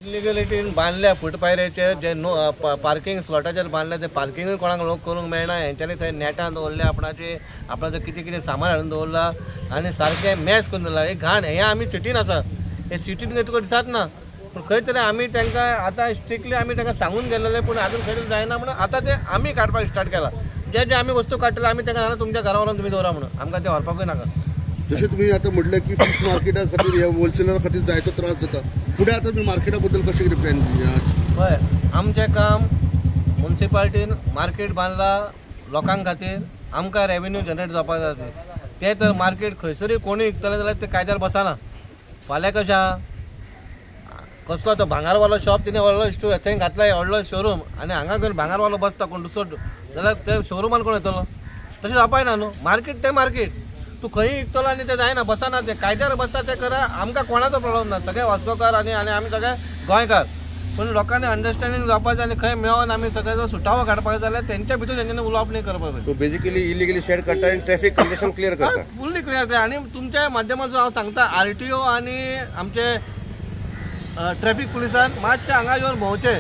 इलिगलिटीन बांदल्या फुटपायऱ्याचेर जे no parking स्लॉटाचेर बांदल्या ते पार्किंगूय कोणाक लोक करूंक मेळना. हेंच्यांनी थंय नेटान दवरले आपणाचे आपणाचें कितें कितें सामान हाडून दवरलां आनी सारकें मॅस करून दवरलां. हे घाण हें आमी सिटीन आसा, हे सिटीन तुका दिसत ना, पूण खंय तरी आमी तांकां आतां स्ट्रिक्टली आमी तांकां सांगून गेल्लें, पूण आजून खंय तरी जायना म्हणून आतां ते आमी काडपाक स्टार्ट केलां. जे जे आमी वस्तू काडटले आमी तांकां सांगला तुमच्या घरा व्हरोन तुमी दवरा म्हणून, आमकां ते व्हरपाकूय नाका. जशें तुमी आतां म्हटलें की फिश मार्केटा खातीर ह्या होलसेलरा खातीर जायतो त्रास जाता, फुडें आतां तुमी मार्केटा बद्दल कशें कितें प्लॅन? पळय आमचें काम मुन्सिपाल्टीन मार्केट बांदला लोकां खातीर, आमकां रेवेन्यू जनरेट जावपाक जाय. ते तर मार्केट खंयसरूय कोणूय विकतले जाल्यार ते कायद्यार बसना. फाल्यां कशें आहा कसलो तो भांगारवालो शॉप तिणें व्हडलो थंय घातला व्हडलो शोरूम आनी हांगा घेवन भांगारवालो बसता कोण दुसरो जाल्यार ते शोरुमान कोण येतलो? तशें जावपाक ना न्हू. मार्केट तें मार्केट, तूं खंय विकतलो आनी तें जायना, बसना, तें कायद्यार बसता तें करा. आमकां कोणाचो प्रॉब्लम ना, सगळे वास्कोकार आनी आनी आमी सगळे गोंयकार, पूण लोकांनी अंडरस्टँडींग जावपाक जाय आनी खंय मेळोन आमी सगळ्याचो सुटावो काडपाक जाय जाल्यार तेंच्या भितर तेंच्यांनी उलोवप न्ही करपाक जाय. सो बेजिकली इलिगली शेड काडटा आनी ट्रॅफिक कंजेशन क्लियर करता, फुल्ली क्लियर. आनी तुमच्या माध्यमाचो हांव सांगता आरटीओ आनी आमचे ट्रॅफिक पुलिसान मातशें हांगा येवन भोंवचें.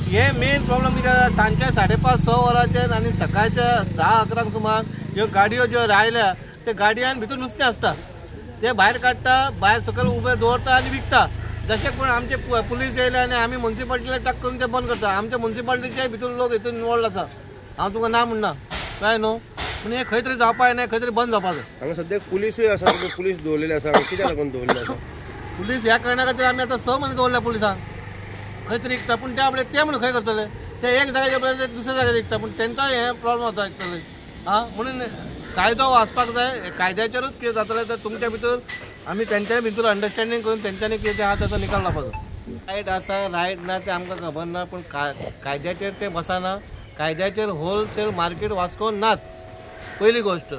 हे मेन प्रॉब्लम कितें, सांजचे 5:30-6 वरांचेर आनी सकाळच्या 10-11 सुमार ह्यो गाडयो ज्यो आयल्या ते गाडयान भितर नुस्तें आसता, ते भायर काडटा, भायर सकयल उबे दवरता आनी विकता. जशें कोण आमचे पुलीस येयले आनी आमी मुन्सिपाल्टीला टक करून ते बंद करता. आमच्या मुन्सिपाल्टीचे भितर लोक हितून इनवॉल्ड आसा, हांव तुका ना म्हणना, कळ्ळें न्हू. पूण हें खंय तरी जावपाक जाय, खंय तरी बंद जावपाक जाय. हांगा सद्याक पुलिसूय आसा, पुलीस दवरलेले आसा, कित्याक लागून दवरलेले आसा पुलीस? ह्या कारणा खातीर आमी आतां 6 म्हयने दवरल्या पुलिसांक, खंय तरी विकता. पूण ते आपले ते म्हणून खंय करतले, ते एक जाग्याचे दुसऱ्या जाग्यार विकता, पूण तेंचो हे प्रॉब्लम जाता विकतले. आं, म्हणून कायदो वाचपाक जाय, कायद्याचेरूच कितें जातलें तर तुमच्या भितर आमी तेंच्या भितर अंडरस्टँडींग करून तेंच्यांनी कितें आहा ताचो निकाल लावपाक जाय. रायट आसा रायट ना तें आमकां खबर ना, पूण कायद्याचेर ते बसना. कायद्याचेर होलसेल मार्केट वास्को नात. पयली गोश्ट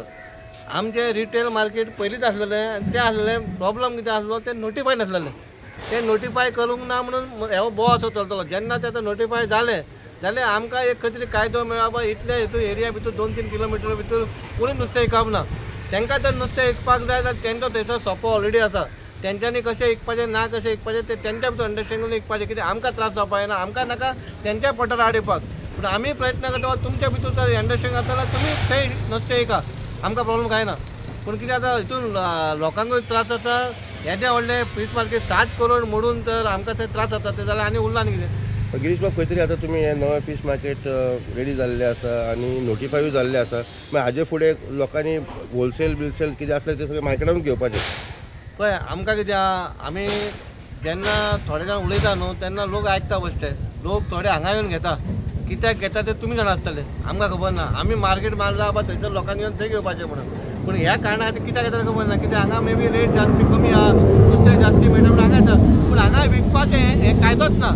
आमचें रिटेल मार्केट पयलींच आसलेलें आनी तें आसलेलें प्रॉब्लम कितें आसलो तें नोटिफाय नासलेलें, तें नोटिफाय करूंक ना म्हणून हो बोव असो चलतलो. जेन्ना तें आतां नोटिफाय जालें जाल्यार आमकां एक खंय तरी कायदो मेळ्ळो, इतले हितून एरिया भितर 2-3 किलोमिटर भितर कोणूय नुस्तें विकप ना. तांकां जर नुस्तें विकपाक जाय जाल्यार तेंचो थंयसर सोपो ऑलरेडी आसा, तेंच्यांनी कशें विकपाचें ना कशें विकपाचें तें तेंच्या भितर अंडरस्टँडींग विकपाचें. कित्याक आमकां त्रास जावपाक जायना, आमकां नाका तेंच्या पोटार आड येवपाक. पूण आमी प्रयत्न करता तुमच्या भितर जर अंडरस्टँड जाता जाल्यार तुमी थंय नुस्तें विका, आमकां प्रॉब्लम कांय ना. पूण कितें जाता हितून लोकांकूय त्रास जाता. येदें व्हडलें फीश मार्केट 7 करोड मोडून तर आमकां थंय त्रास जाता, तें जाल्यार आनी उरलां न्ही कितें. गिरीश बाब, खंय तरी आतां तुमी हें नवें फीश मार्केट रेडी जाल्लें आसा आनी नोटिफायूय जाल्लें आसा, मागीर हाजे फुडें लोकांनी होलसेल बिलसेल कितें आसलें तें सगळें मार्केटानूच घेवपाचें. पळय आमकां कितें आहा, आमी जेन्ना थोडे जाण उलयता न्हू तेन्ना लोक आयकता बसते, लोक थोडे हांगा येवन घेता, कित्याक घेता ते तुमी जाणा आसतले, आमकां खबर ना. आमी मार्केट मारला बाबा थंयसर लोकांनी येवन थंय घेवपाचें म्हणून, पूण ह्या कारणा खातीर कित्याक घेता खबर ना. कित्याक हांगा मे बी रेट जास्ती कमी आहा, नुस्तें जास्ती मेळटा म्हणून हांगा येता, पूण हांगा विकपाचें हें कायदोच ना.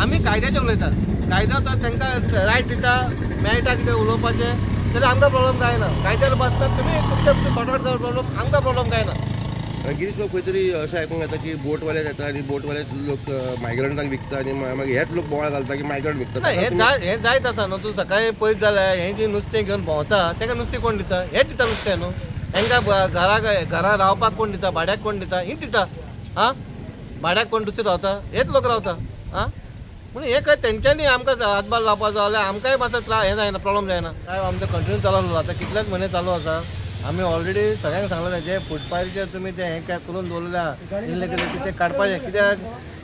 आमी कायद्याचेर उलयतात, कायदो तर तांकां रायट दिता, मेळटा कितें उलोवपाचें जाल्यार आमकां प्रॉब्लम कांय ना. कायद्यार बसतात तुमी तुमच्या सॉर्ट आवट करप प्रॉब्लम, आमकां प्रॉब्लम कांय ना. गिरीश बाब, खंय तरी अशें आयकूंक येता की बोटवाले येता आनी बोटवाले लोक मायग्रंटांक विकता आनी मागीर हेच लोक बोवाळ घालता की मायग्रंट विकता. हें जायत आसा न्हू. तूं सकाळीं पयस जाल्यार हें जी नुस्तें घेवन भोंवता तांकां नुस्तें कोण दिता? हेच दिता नुस्तें न्हू. तांकां घरा रावपाक कोण दिता, भाड्याक कोण दिता? हीं दिता. आं, भाड्याक कोण दुसरे रावता? हेच लोक रावता. आं, म्हणून हें खंय तेंच्यांनी आमकां हातभार लावपाक जाय जाल्यार आमकांय मातसो त्रास हें जायना, प्रॉब्लम जायना. काय आमचो कंटिन्यू चालू आसलो, आतां कितलेच म्हयने चालू आसा. आमी ऑलरेडी सगळ्यांक सांगलें जे फुटपाथीचेर तुमी तें हें काय करून दवरलें आहा इल्लें तें काडपाचें, कित्याक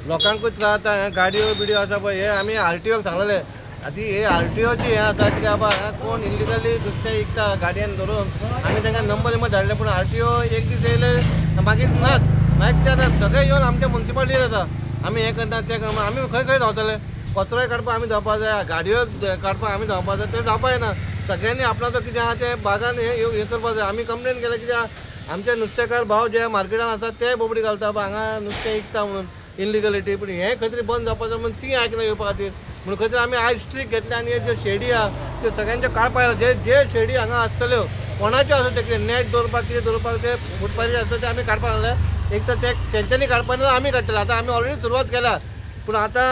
लोकांकूय त्रास जाता. गाडयो बिडयो आसा पळय, हे आमी आरटीओक सांगलेलें. आतां हे आरटीओची हें आसा कित्याक बाबा हांगा कोण इल्लिगली नुस्तें विकता गाडयेन धरून, आमी तांकां नंबर बिंबर धाडले, पूण आरटीओ एक दीस येयले मागीर नाच. मागीर ते आतां सगळे येवन आमच्या मुन्सिपाल्टीर येता, आमी हें करना तें करना. आमी खंय खंय धांवतले, कचरोय काडपाक आमी धांवपाक जाय, गाडयो काडपाक आमी धांवपाक जाय, तें जावपाक जायना. सगळ्यांनी आपणाचो कितें आहा तें बागान हें करपाक जाय. आमी कंप्लेन केलें कित्याक आमचे नुस्तेकार भाव जे मार्केटान आसा ते बोबडी घालता बाबा हांगा नुस्तें विकता म्हणून इल्लिगलिटी, पूण हें खंय तरी बंद जावपाक जाय म्हणून ती आयकना येवपा खातीर म्हणून खंय तरी आमी आयज स्ट्रीक घेतले आनी हे ज्यो शेडी आहा त्यो सगळ्यांच्यो काडपाक जाय. जे जे शेडी हांगा आसतल्यो कोणाच्यो आसूं ते नॅट दवरपाक कितें दवरपाक ते फुटपाथीचेर आसता ते आमी काडपाक लागले. एक तर ते तेंच्यांनी काडपाक ना आमी काडटले. आतां आमी ऑलरेडी सुरवात केल्या, पूण आतां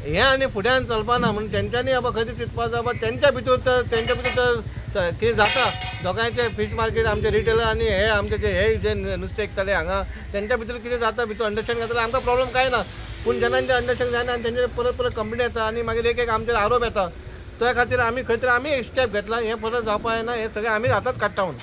हें आनी फुड्यान चलपाना म्हणून तेंच्यांनी बाबा खंय तरी चिंतपाक जाय बाबा तेंच्या भितर तर तेंच्या भितर तर कितें जाता. दोगांयचे फीश मार्केट आमचे रिटेलर आनी हे आमचे जे हे जे नुस्तें विकताले हांगा तेंच्या भितर कितें जाता भितर अंडरस्टँड जाता, आमकां प्रॉब्लम कांय ना. पूण जेन्ना तें अंडरस्टँड जायना आनी तेंचेर परत परत कंप्लेन येता आनी मागीर एक एक आमचेर आरोप येता. त्या खातीर आमी खंय तरी आमी एक स्टेप घेतला. हें परत जावपा जायना, हें सगळें आमी हातात काडटा म्हणून.